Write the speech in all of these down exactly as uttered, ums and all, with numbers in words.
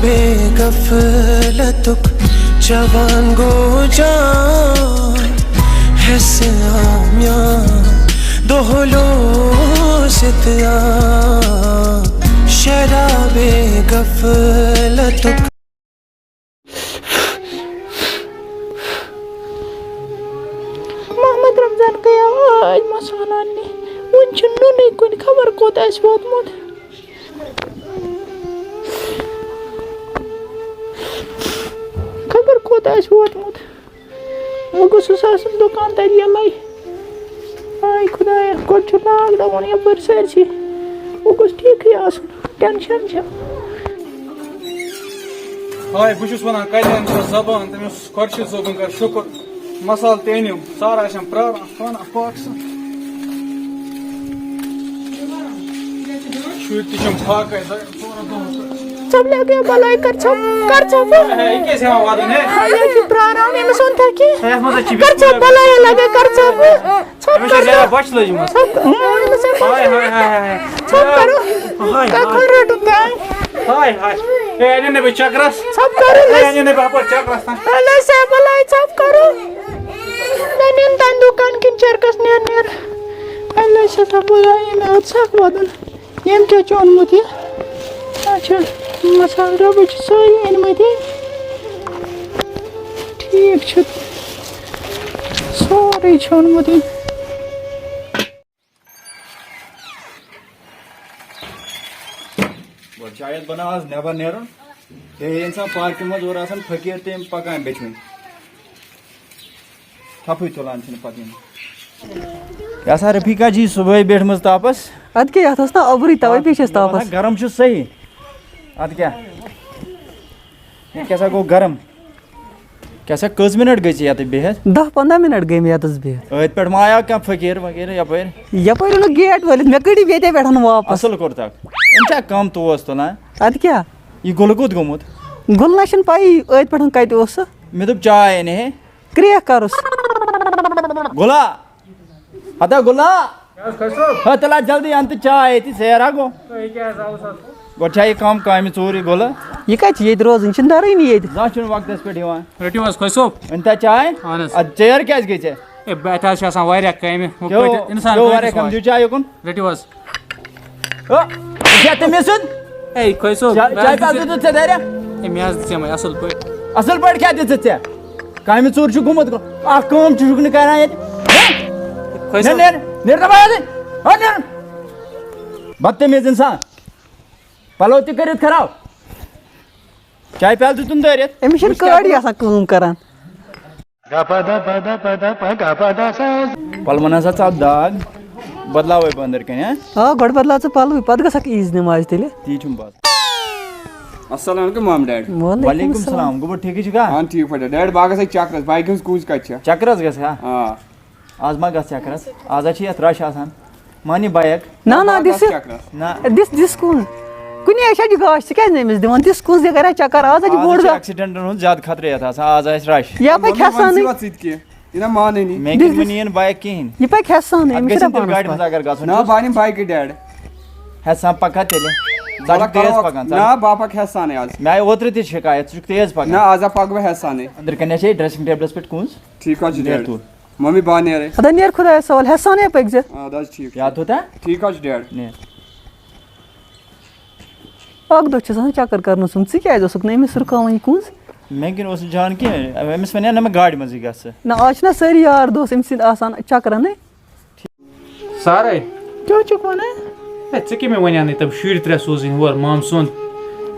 بے غفلتُک جوان گوٚو جان، حصہٕ آمیان دۄہ لوٚسِتھ آ، شرابے غفلتُک۔ محمد رمضان گٔیو ٲدۍ مصالہٕ اَننہِ، وُنہِ چھُنہٕ نوٗنٕے کُنہِ، خبر کوٚت آسہِ ووتمُت۔ خبر کوٚت آسہِ ووتمُت۔ وۄنۍ گوٚژھُس آسُن دُکان تَتہِ یَلَے۔ آے خۄدایا، گۄڈٕ چھُ لاک ڈاوُن یَپٲرۍ سٲرسٕے۔ وۄنۍ گوٚژھ ٹھیٖکھٕے آسُن، ٹٮ۪نشَن چھِ۔ ہاے، بہٕ چھُس وَنان، کَتہِ اَنہٕ سۄ زَبان تٔمِس؟ خۄرشیٖد صٲبُن کر شُکُر، مصالہٕ تہِ أنِم، سارا آسٮ۪م پرٛاران، وَنان پاکھ سا۔ شُرۍ تہِ چھِم فاقَے، ژٕ لَگے بَلاے، کر ژھۄپ، کر ژھۄپ۔ ہے، یہِ کیٛازِ ہٮ۪وان وَدُن، ہے؟ ہے، یہِ چھِ پرٛاران، أمِس ووٚن تھا کہِ۔ ہے، یَتھ منٛز ہا چھِ کر ژھۄپ بَلاے، لَگے کر ژھۄپ۔ ژھۄپ أمِس چھِ کر نیران ژھۄپ۔ بۄچھِ لٔجمٕژ۔ ژھۄپ، اۭں، أمِس ہے ہاے، ہاے، ہاے، ہاے۔ ژھۄپ کرو۔ ہاے، تۄہہِ ہاے۔ کھوٚل رَٹُن تام۔ ہاے، ہاے۔ ہے، اَنہِ نہٕ بہٕ چکرس۔ ژھۄپ کرو ہے، أسۍ۔ اَنہِ نہٕ بہٕ اَپٲرۍ چکرس تام۔ اللہ صاحب، اللہ صاحب کرو۔ نہ نِن تَمہِ دُکان کِنۍ چرکس نیر نیر۔ اللہ صاحب، بہٕ آیے مےٚ اَتھ سَکھ وَدُن۔ ییٚمۍ کیٛاہ چھُ اوٚنمُت یہِ؟ اچھا، مصالہٕ ڈَبہٕ چھِ سٲری أنۍمٕتۍ۔ ٹھیٖک چھُ۔ سورُے چھُ اوٚنمُت أمۍ۔ گۄڈٕ چھِ آیَتھ بَنان آز نٮ۪بَر نیرُن۔ بیٚیہِ ییٚلہِ اِنسان پارکہِ منٛز اورٕ آسان فقیٖر تہٕ یِم پَکان بیٚچھِ وٕنۍ۔ تھَپھٕے تُلان چھِنہٕ پَتہٕ یِم۔ یہِ ہسا رفیقہ جی صُبحٲے بیٖٹھمٕژ تاپَس۔ اَدٕ کیٛاہ، یَتھ ٲس نا اوٚبرُے، تَوَے پیٚچھِ اَسہِ تاپَس۔ گرم چھُ صحیح۔ اَدٕ کیٛاہ؟ یہِ کیٛاہ سا گوٚو گرم؟ کیٛاہ سا، کٔژ مِنٹ گٔے ژےٚ یَتَس بِہِتھ؟ دَہ پنٛداہ مِنٹ گٔے مےٚ یَتَس بِہِتھ۔ أتھۍ پٮ۪ٹھ ما آیو کانٛہہ فقیٖر وقیٖر یَپٲرۍ؟ یَپٲرۍ اوٚنُکھ گیٹ وٲلِتھ، مےٚ کٔڑِو ییٚتے پٮ۪ٹھ واپَس۔ اَصٕل کوٚرتھَکھ۔ أمۍ چھا کَم توس تُلان؟ اَدٕ کیٛاہ؟ یہِ گُلہٕ کوٚت گوٚمُت؟ گُلہٕ نہ چھُنہٕ پَیی أتھۍ پٮ۪ٹھ کَتہِ اوس سُہ۔ مےٚ دوٚپ چاے اَنہِ ہے۔ کرٛیکھ کَرُس۔ گُلا۔ ہتا گُلا۔ کیٛاہ حظ خۄش صٲب؟ ہے، تیٚلہِ ہا جلدی اَن تہٕ چاے ییٚتی، ژیر ہا گوٚو۔ ہے، یہِ کیٛاہ حظ آوُس اَتھ؟ گۄڈٕ چھا یہِ کَم کامہِ ژوٗر یہِ گُلہٕ؟ یہِ کَتہِ چھِ ییٚتہِ روزان؟ یہِ چھِنہٕ دَرٲنی ییٚتہِ۔ زانٛہہ چھُنہٕ وقتَس پٮ۪ٹھ یِوان۔ رٔٹِو حظ خۄش صٲب۔ أنۍ تا چاے؟ اَہَن حظ۔ اَدٕ ژیر کیٛازِ گٔے ژےٚ؟ ہے، بہٕ اَتہِ حظ چھِ آسان واریاہ کامہِ۔ ہُہ کیٛاہ پٲٹھۍ اِنسان ہُہ کۭتِس واریاہ کامہِ؟ واتہِ؟ دِیِو چاے یُکُن۔ رٔٹِو حظ۔ ہُہ، یہِ چھا تٔمِس سُنٛد؟ ہے، خۄش صٲب، چاے، مےٚ چاے حظ کَتھ دِژ دِژٕتھ ژےٚ دَرِ؟ ہے، مےٚ حظ دِژ یِمَے اَصٕل پٲٹھۍ۔ اَصٕل پٲٹھۍ کیٛاہ دِژٕتھ ژےٚ؟ کامہِ ژوٗر چھُ گوٚمُت، اَکھ کٲم چھُکھ نہٕ کَران ییٚتہِ۔ ہہ؟ خۄش نیر، صٲب۔ نیر، نیر نہ بازٕے۔ ہہ، نیر۔ بدتمیٖز اِنسان۔ پَلو تہِ کٔرِتھ خراب۔ چایہِ پیٛالہٕ دیُتُن دٲرِتھ۔ أمِس چھَنہٕ وٕچھ کیٛاہ کٲڑی کوٚرُتھ۔ آسان کٲم کَران۔ پَلوَن ہسا ژاو داغ۔ بدلاوَے بہٕ أنٛدٕرۍ کَنہِ، ہہ؟ آ، گۄڈٕ بدلاو ژٕ پَلوٕے، پَتہٕ گژھکھ عیٖذ نٮ۪مازِ تیٚلہِ۔ تی چھُم باسان۔ السلام علیکم مام ڈیڈ۔ وعلیکم وعلیکم السلام۔ السلام۔ گوٚبُر، ٹھیٖکٕے چھُکھا؟ اہن ٹھیٖک پٲٹھۍ۔ ڈیڈ، بہٕ ہا گژھٕ چکرس، بایکہِ ہٕنٛز کوٗز کتہِ چھےٚ؟ چکرس گژھکھا؟ آ۔ آز ما گژھ چکرس؟ آز ہا چھِ یتھ رش آسان۔ مان یہِ بایک۔ نہ، نہ، بہٕ ہا دِس گژھٕ یہِ۔ چکرس۔ نہ۔ دِس، دِس کُن۔ کُنی جایہِ چھا یہِ گاش، ژٕ کیازِ نہٕ أمِس دِوان؟ دِس کُن، زِ کرا چکر، آز ہا چھِ آز بوٚڑ چھِ دۄہ۔ ایکسیڈنٹن ہُنٛد زیادٕ خطرٕ یتھ آسان، آز آسہِ رش۔ یہِ ہا پکہِ مطلب، وۄنۍ کھسانٕے۔ ژٕ وَن ژٕ تہِ کینٛہہ۔ یہِ نہ مانٲنی۔ مےٚ دِس، کِنہٕ دِس۔ وۄنۍ یِیِن بایک کِہیٖنۍ؟ یہِ پکہِ کھسانٕے، اَتھ أمِس گژھن چھِنہ تیٚلہِ پانَس گاڑِ منٛز پَے۔ اگر گژھُن نہ، چھُ۔ بہٕ اَنہٕ بایکہِ ڈیڈ۔ ہٮ۪سان پَکان تیٚلہِ۔ ژٕ وَلہٕ چھُکھ تیز کرو پَکان، ژٕ نہ، بہٕ ہا پَکہٕ ہٮ۪سانٕے آز۔ مےٚ آیہِ اوترٕ تہِ شِکایت، ژٕ چھُکھ تیز پَکان۔ نہ، آز ہا پَکہٕ بہٕ ہٮ۪سانٕے۔ أنٛدرٕ کَنہِ چھے dressing tableس پٮ۪ٹھ کُنٛز۔ ٹھیٖک حظ چھُ نیر ڈیڈ۔ تُل۔ ممی، بہٕ ہا نیرَے۔ اَدٕ ہا نیر خۄدایَس حوالہٕ، ہٮ۪سانٕے پٔکۍ زِ۔ اَدٕ حظ ٹھیٖک چھُ۔ یاد تھوٚو تہ؟ ٹھیٖک حظ چھُ ڈیڈ۔ نیر۔ اکھ دۄہ چھُ آسان چکر کرنَس سُم، ژٕ کیازِ اوسُکھ نہٕ أمِس رُکاوان یہِ کُنٛز؟ مےٚ کِنہٕ اوس نہٕ جان کینٛہہ، أمِس وَنیٛا نہ مےٚ گاڑِ منٛزٕے گژھٕ۔ نہ، آز چھِنہ سٲری یار دوس أمۍ سٕنٛدۍ آسان چکرَنٕے۔ سارے۔ کیٛاہ چھُکھ وَنان؟ ہے، ژےٚ کیٛاہ مےٚ وَنیٛا نہٕ تِم شُرۍ ترٛےٚ سوزٕنۍ ہور مامہٕ سُنٛد؟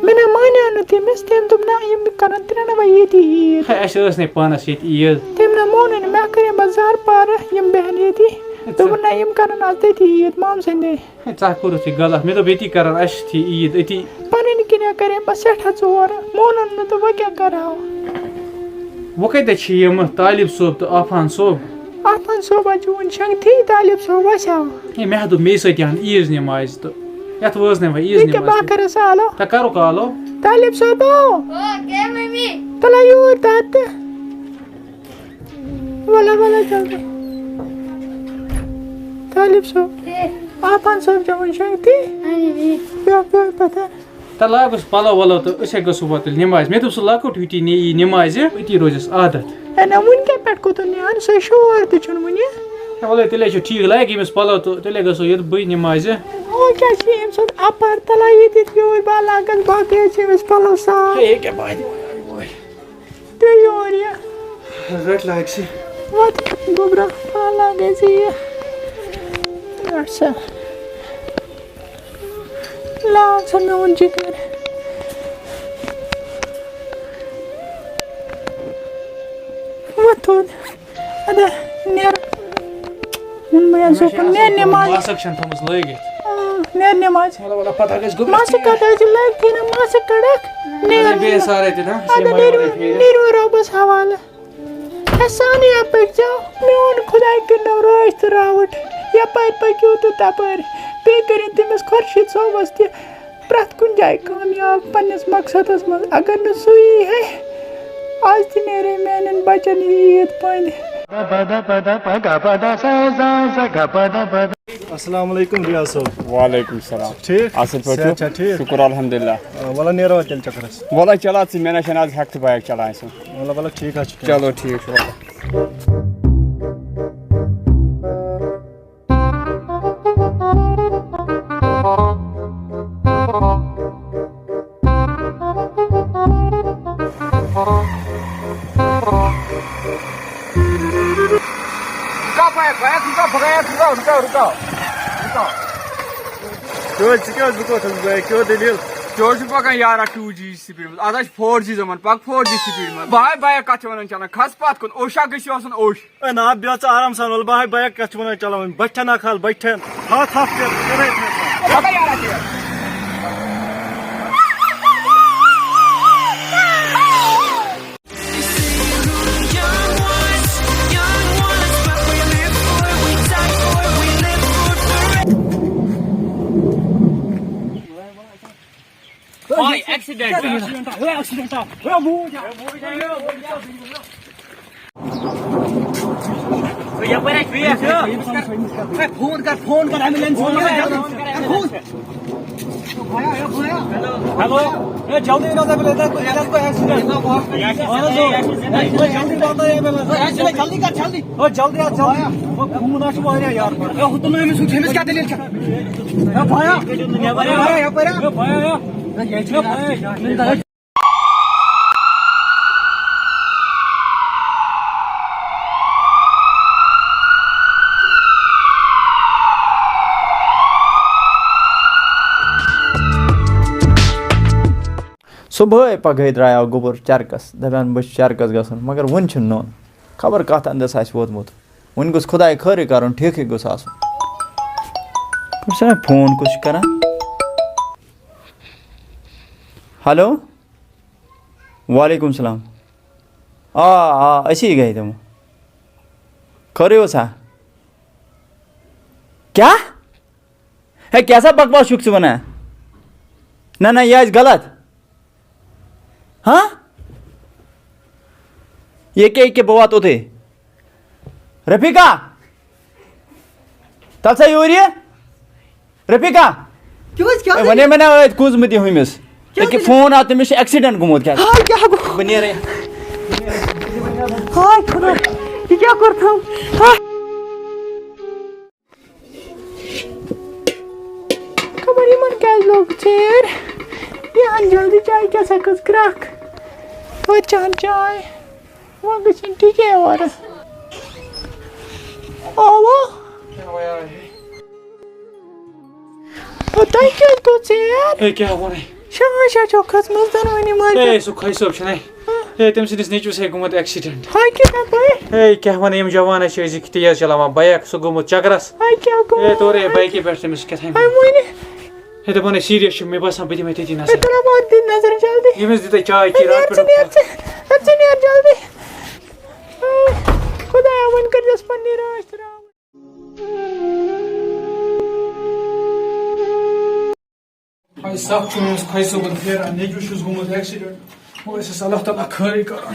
مےٚ نہ مانیٛاو نہٕ تٔمِس، تٔمۍ دوٚپ نہ، یِم کَرَن ترٛےٚ نہ وۄنۍ ییٚتی عیٖد۔ ہے، اَسہِ ٲس نَے پانَس ییٚتہِ عیٖد۔ تٔمۍ نہ مونُے نہٕ، مےٚ کَرے بہٕ زارٕ پارٕ، یِم بیٚہن ییٚتی۔ ہے، ژٕ دوٚپُن نہ، یِم کَرَن آز تٔتی عیٖد مامہٕ سٕنٛدے۔ ہے، ژےٚ ہا کوٚرُتھ یہِ غلط۔ مےٚ دوٚپ، ییٚتی کرن اَسہِ سۭتی عیٖد، أتی۔ پنٕنۍ کِنۍ ہا کرے بہٕ سٮ۪ٹھاہ ژور، مونُن نہٕ تہٕ وۄنۍ کیٛاہ کرٕ ہاو؟ وۄنۍ کَتہِ چھِ یِم طالب صٲب تہٕ عفان صٲب؟ عفان صٲب ہا چھُ وُنہِ شنٛگتھٕے، طالب صٲب وَسہِ ہا۔ ہے، مےٚ ہا دوٚپ، مے سۭتۍ اَن عیٖذ نٮ۪مازِ تہٕ یَتھ وٲژ نَے وۄنۍ عیٖذ یہِ کیٛاہ نٮ۪ماز بہٕ تہِ۔ کَرٕ سا آلو؟ تہٕ کَرُکھ آلو۔ طالب صٲبو! او، کیٛاہ مٔمی؟ تَلہ یوٗرۍ تَتھ تہٕ۔ وَلہ، وَلہ، جلدی۔ طالب صٲب۔ ہے۔ عفان صٲب چھا وۄنۍ شۄنٛگتھٕے؟ اَہَن حظ، اۭں۔ بیٚہہ، بیٚہہ پَتھر۔ تہٕ لاگُس پَلو وَلو تہٕ أسۍ ہے گژھو وۄنۍ تیٚلہِ نٮ۪مازِ۔ مےٚ دوٚپ، سُہ لۄکُٹ ہیوٗ تی نِیہِ نٮ۪مازِ، أتی روزٮ۪س عادت۔ ہے نہ، وٕنۍ کَتہِ پٮ۪ٹھ کوٚت نیران؟ سُہ ہے شور تہِ چھُنہٕ وٕنہِ۔ ہے وَلہٕ، تیٚلہِ ہے چھُ ٹھیٖک، لَگہِ أمِس پَلو تہٕ تیٚلہِ ہے گژھو ییٚتہِ بٕے نٮ۪مازِ۔ وۄنۍ کیٛاہ چھِ أمۍ سُنٛد اَپَر تَلان ییٚتٮ۪تھ یورٕ؟ بہٕ لاگَس باقٕے چھِ أمِس پَلو صاف۔ ہے، ییٚکیٛاہ بہٕ تہِ وَنان یِمَے۔ تُہۍ یور یہِ۔ رَٹھ لاگہِ سٕے۔ وَتھ گوٚبرا، پَلو لاگَے ژٕ یہِ۔ رَٹھ سا۔ لاگ سا میون جگر۔ وۄتھُن۔ اَدٕ نیر۔ ووٚن مےٚ یَتھ زوکُن، نیر نٮ۪ماز۔ ماسٕک چھَنہٕ تھٲومٕژ لٲگِتھ۔ آ، نیر نٮ۪ماز۔ وَلہٕ، وَلہٕ، پَتہٕ گژھِ گوٚبرَس ماسٕک تیر۔ کَتھ حظ چھِ لٲگتھٕے نہ، ماسٕک کَڑَکھ۔ نیر۔ اَدٕ بیٚیہِ سارے تہِ نا، اَدٕ سیٖمَے نیٖرِو، وَرٲے پھیٖرِتھ۔ نیٖرِو رۄبَس حوالہٕ۔ احسان یپٲرۍ چھا؟ میون خداے کٔرِنو رٲچھ تہٕ راوُٹھ۔ یپٲرۍ پٔکِو تہٕ تپٲرۍ۔ بیٚیہِ کٔرِن تٔمِس خۄرشیٖد صٲبَس تہِ پرٛٮ۪تھ کُنہِ جایہِ کامیاب پنٛنِس مقصدَس منٛز۔ اگر نہٕ سُہ یی ہے، آز تہِ نیرے میٛانٮ۪ن بَچَن یہِ عیٖد پٔنٛدۍ۔ السلام علیکم ریاض صٲب۔ وعلیکم السلام۔ ٹھیٖک؟ اَصٕل پٲٹھۍ صحت چھُو؟ چھا ٹھیٖک؟ شُکُر الحمدللہ۔ آ، وَلہٕ نیرو تیٚلہِ چَکرَس۔ وَلہٕ چلاو ژٕ، مےٚ نہ چھَنہٕ آز ہٮ۪کتھٕے بایِک چلاوٕنۍ سُہ۔ وَلہٕ، وَلہٕ، ٹھیٖک حظ چھُ، کینٛہہ چلو، ٹھیٖک چھُ، وَلہٕ۔ رُکاو، بھیا، بھیا، رُکاو، بھیا، رُکاو، رُکاو، رُکاو، رُکاو۔ کیٛاہ حظ، ژٕ کیٛاہ حظ، رُکوتھ حظ، بھیا، کیٛاہ دٔلیٖل؟ کیٛاہ حظ چھُ پَکان یارا ٹوٗ جی سپیٖڈ منٛز؟ آز حظ چھِ فور جی زمانہٕ، پَکھ فور جی سپیٖڈ منٛز۔ بھاے، بھایا، کَتھ چھِ وَنان چَلان؟ کھَس پَتھ کُن، اوشا گٔژھِو آسُن اوش۔ اے نا، بیٚہہ ژٕ آرام سان، وَلہٕ بہٕ ہاے بایِک کَتھ چھِ وَنان چلاوٕنۍ، بَچھَن اَکھ حال، بَچھَن۔ ہَتھ، ہَتھ پٮ۪ٹھ، کَرَے فیصلہٕ۔ اوے، ایکسیڈنٹ۔ یپٲرۍ آسہِ بیٚیہِ اکھ۔ ہے، فون کر، فون کر، ایمبولینس فون کر۔ ہے، فون۔ ہیلو۔ ہے، جلدی یِن حظ ایمبولینس، ییٚتہِ حظ گوٚو ایکسیڈنٹ۔ اہن حظ، اۭں۔ ہے، جلدی واتناو ایمبولینس۔ ہے، جلدی کر، جلدی۔ ہے، جلدی کر، جلدی۔ ہے، جلدی حظ، جلدی۔ ہے، خوٗن حظ چھُ واریاہ یارٕ۔ ہے، ہُہ تُل نہٕ أمِس، ہُہ چھُ، أمِس کیٛاہ دٔلیٖل چھےٚ؟ ہے، بھایا۔ ہے، بھایا۔ ہے، بھایا۔ ہے، بھایا۔ صُبحٲے پگہٲے درٛایاو گوٚبُر چرکس، دپان بہٕ چھُس چرکس گژھُن، مگر وُنہِ چھُنہٕ نوٚن۔ خبر کتھ اندس آسہِ ووتمُت۔ وُنہِ گوٚژھ خداے خٲرٕے کرُن، ٹھیٖکھٕے گوٚژھ آسُن۔ وٕچھ سا مےٚ فون کُس چھُ کران۔ ہیلو۔ وعلیکم السلام۔ آ، آ، أسی گٔے تِم۔ خٲرٕے اوسا؟ کیٛاہ؟ ہے، کیٛاہ سا بکواس چھُکھ ژٕ وَنان؟ نہ، نہ، یہِ آسہِ غلط۔ ہاں؟ ییٚکیٛاہ، ییٚکیٛاہ، بہٕ واتہٕ اوٚتُے۔ رفیقہ! تَل سا یوٗرۍ یہِ۔ رفیقہ! کیٛاہ حظ، کیٛاہ ہے، وَنے حظ؟ مےٚ نا أتھۍ کُنزمہٕ تہِ ہُمِس۔ کیٛاہ أکیٛاہ دٔلیٖل؟ فون آو تٔمِس، چھُ ایکسیڈنٹ گوٚمُت کیٛاہ؟ ہاے، کیٛاہ گوٚو؟ بہٕ نیرے۔ ہاے خۄدا، یہِ کیٛاہ کوٚرتھَم؟ ہاے۔ خبر یِمن کیٛازِ لوٚگ ژیر؟ یہِ ہن جلدی چاے کیٛاہ سا کٔژ کرٛکھ؟ توتہِ چٮ۪ہن چاے۔ وۄنۍ گٔژھِن ٹِکے اورٕ۔ اوا۔ او، تۄہہِ کیٛازِ گوٚو ژیر؟ ہے، کیٛاہ وَنَے؟ شاہ شاہ چھو کھٔژمٕژ دۄنوٕنی مٲلۍ۔ ہے، سُہ کھوٚے صٲب چھُنَے۔ ہاں۔ ہے، تٔمۍ سٕنٛدِس نیٚچوِس ہے گوٚمُت ایکسیڈنٹ۔ ہاے کیٛاہ دَپَے؟ ہے، کیٛاہ وَنَے، یِم جوان چھِ أزِکۍ تیز چلاوان بایک، سُہ گوٚمُت چکرَس۔ ہاے کیٛاہ گوٚو؟ ہے، تورے بایکہِ پٮ۪ٹھ تٔمِس کیٛاہ تام۔ ہاے مۄنہِ۔ ہے، دَپان ہے سیٖریَس چھُ، مےٚ باسان بہٕ دِمَے تٔتی نظر۔ ہے، تُلہٕ وَن دِتھ نظر جلدی۔ ییٚمِس دِتَے چاے ہے، چی راتھ نیر ژٕ، پٮ۪ٹھ۔ نیر ژٕ، ہے، ژٕ نیر جلدی۔ ہے، خۄدایا، وۄنۍ کٔرۍزٮ۪س پنٛنی رٲچھ تہٕ راوُن۔ ہے، سَکھ چھُ أمِس خۄجہِ صٲبُن پھیران، نیٚچوِس چھُس گوٚمُت ایکسیڈنٹ۔ وۄنۍ ٲسِس اللہ تعالیٰ خٲرٕے کران۔